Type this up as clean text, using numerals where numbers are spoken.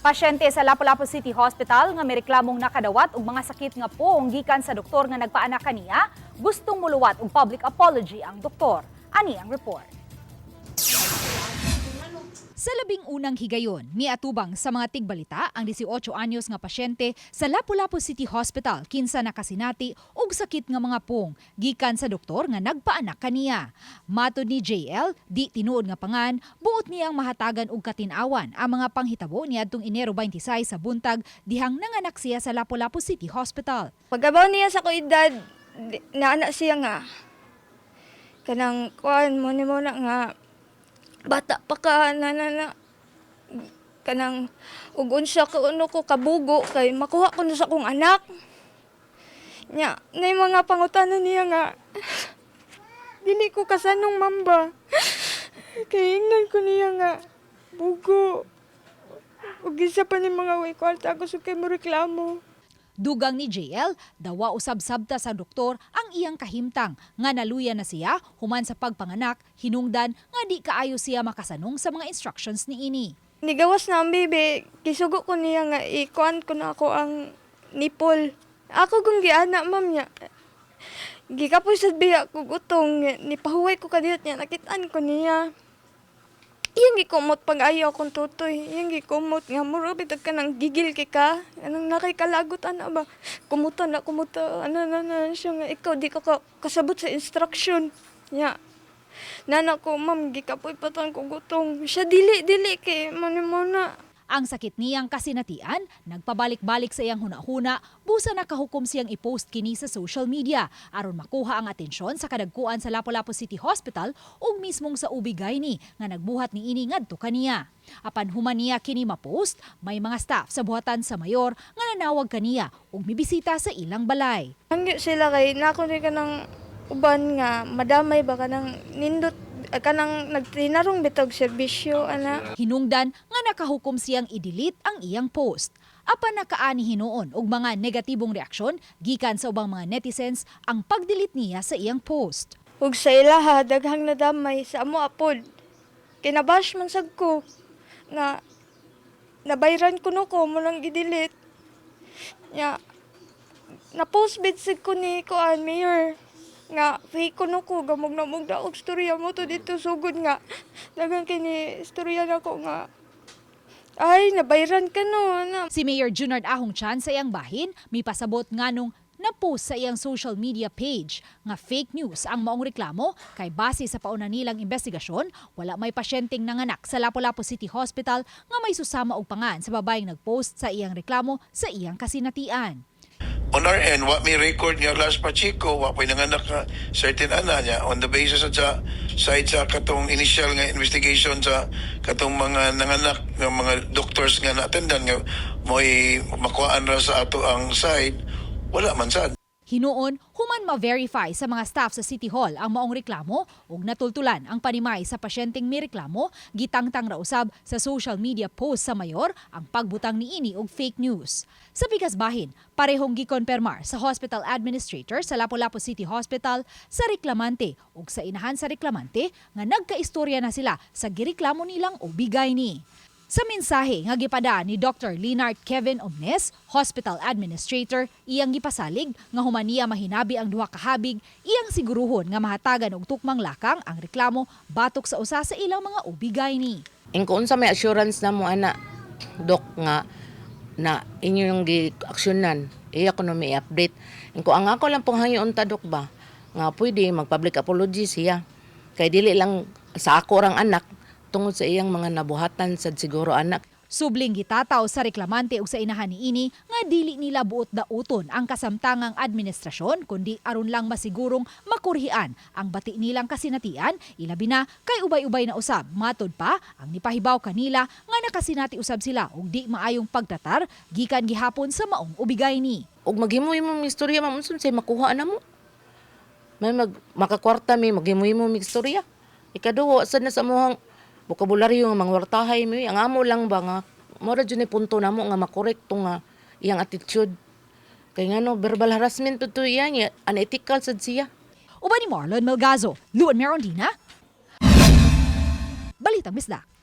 Pasyente sa Lapu-Lapu City Hospital nga may reklamong nakadawat og mga sakit nga puong gikan sa doktor nga nagpaanak kaniya, gustong muluwat og public apology ang doktor. Ani ang report. Sa 11 higayon, miatubang sa mga tigbalita ang 18 anyos nga pasyente sa Lapu-Lapu City Hospital kinsa nakasinati og sakit nga mga puong gikan sa doktor nga nagpaanak kaniya. Matod ni JL, di tinuod nga pangan, buot niyang mahatagan og katinawan ang mga panghitabo niadtong Enero 26 sa buntag dihang nanganak siya sa Lapu-Lapu City Hospital. Pag-abaw niya sa ko edad, naana siya nga kanang kuan mo ni mo na nga bata pa ka na na na kanang ug unsa ko ano ko kabugo kay makuha ko na sa akong anak. Nya, nay mga pangutana niya nga dili ko kasanong mamba. Kay ingnan ko niya nga bugo. Ug isa pa ni mga way kwarta ako so kay mo reklamo. Dugang ni JL, dawa usab sabta sa doktor ang iyang kahimtang nga naluya na siya human sa pagpanganak, hinungdan nga di kaayo siya makasanong sa mga instructions niini. Nigawas na ang bibi, gisugo ko niya nga ikuan ko na ako ang nipple. Ako kung giana, ma'am niya. Gikapoy sa biya ko gutong, nipahuway ko kadiyot niya, nakitaan ko niya. Iyang gikumot pag ayaw akong tutoy. Iyang gikumot nga muro bitag ka nang gigil kay ka. Anong nakikalagot ana ba? Kumuta na kumuta ana na na siya nga ikaw di ka kasabot sa instruction. Nya. Nana ko, ma'am, gikapoy patang ko gutong. Siya dili dili kay mo ni mo na. Ang sakit niyang kasinatian, nagpabalik-balik sa iyang hunahuna, busa nakahukom siyang i-post kini sa social media aron makuha ang atensyon sa kadagkuan sa Lapu-Lapu City Hospital ug mismong sa OB-GYN nga nagbuhat niini ngadto kaniya. Apan human niya kini ma-post, may mga staff sa buhatan sa mayor nga nanawag kaniya ug mibisita sa ilang balay. Hangyo sila kay nako ni kanang uban nga madamay ba kanang nindot kanang nagtinarong bitog serbisyo ana. Hinungdan nga nakahukom siyang i-delete ang iyang post. Apan nakaani hinuon og mga negatibong reaksyon gikan sa ubang mga netizens ang pag-delete niya sa iyang post. Ug sa ilaha daghang nadamay sa amo apod. Kinabash man sad ko nga nabayran ko no ko mo nang gi-delete. Nya na-post bid sad ko ni kuan mayor nga fake ko no ko gamog na mugda og storya mo to dito sugod nga daghan kini istorya nako nga ay nabayran ka no na. Si Mayor Junard Ahong Chan sa iyang bahin mipasabot nganong na-post sa iyang social media page nga fake news ang maong reklamo kay base sa pauna nilang investigasyon, wala may pasyenteng nanganak sa Lapu-Lapu City Hospital nga may susama og pangan sa babaeng nagpost sa iyang reklamo sa iyang kasinatian. On our end, wa may record nga Lars Pacheco, wa pa'y nanganak nga certain ana niya. On the basis at sa side sa katong initial nga investigation sa katong mga nanganak nga mga doctors nga na-attendan nga mo'y makuhaan ra sa ato ang side, wala man sad. Hinuon, human ma-verify sa mga staff sa City Hall ang maong reklamo ug natultulan ang panimay sa pasyenteng may reklamo, gitangtang ra usab sa social media post sa mayor ang pagbutang niini og fake news. Sa pikas bahin, parehong gikonpermar sa hospital administrator sa Lapu-Lapu City Hospital sa reklamante ug sa inahan sa reklamante nga nagkaistorya na sila sa gireklamo nilang OB-GYN. Sa mensahe nga gipada ni Dr. Leonard Kevin Omnes, hospital administrator, iyang gipasalig nga human niya mahinabi ang duha ka habig, iyang siguruhon nga mahatagan og tukmang lakang ang reklamo batok sa usa sa ilang mga OB-GYN. Ing kung unsa may assurance na mo ana dok nga na inyo yung gi-aksyonan, iya ko no may update. Ing ko ang ako lang pong hangyoon ta, dok, ba nga pwede mag public apology siya kay dili lang sa ako rang anak tungod sa iyang mga nabuhatan sad siguro anak. Subling gitataw sa reklamante ug sa inahan niini nga dili nila buot dauton ang kasamtangang administrasyon kundi aron lang masigurong makurhian ang bati nilang kasinatian, ilabi na kay ubay-ubay na usab matod pa ang nipahibaw kanila nga nakasinati usab sila og di maayong pagtratar gikan gihapon sa maong OB-GYN. Ug maghimo-himo mig istorya, ma'am, unsa say makuha na mo? May mag makakwarta mi maghimo-himo mig istorya. Ikaduha sad na sa amuhang bokabularyo nga mangwartahay mi. Ang amo lang ba nga mao ra jud ni punto namo nga makorekto nga iyang attitude kay ngano verbal harassment to iya niya, unethical sad siya. Uban ni Marlon Melgazo, Luan Merondina, Balitang Bisdak.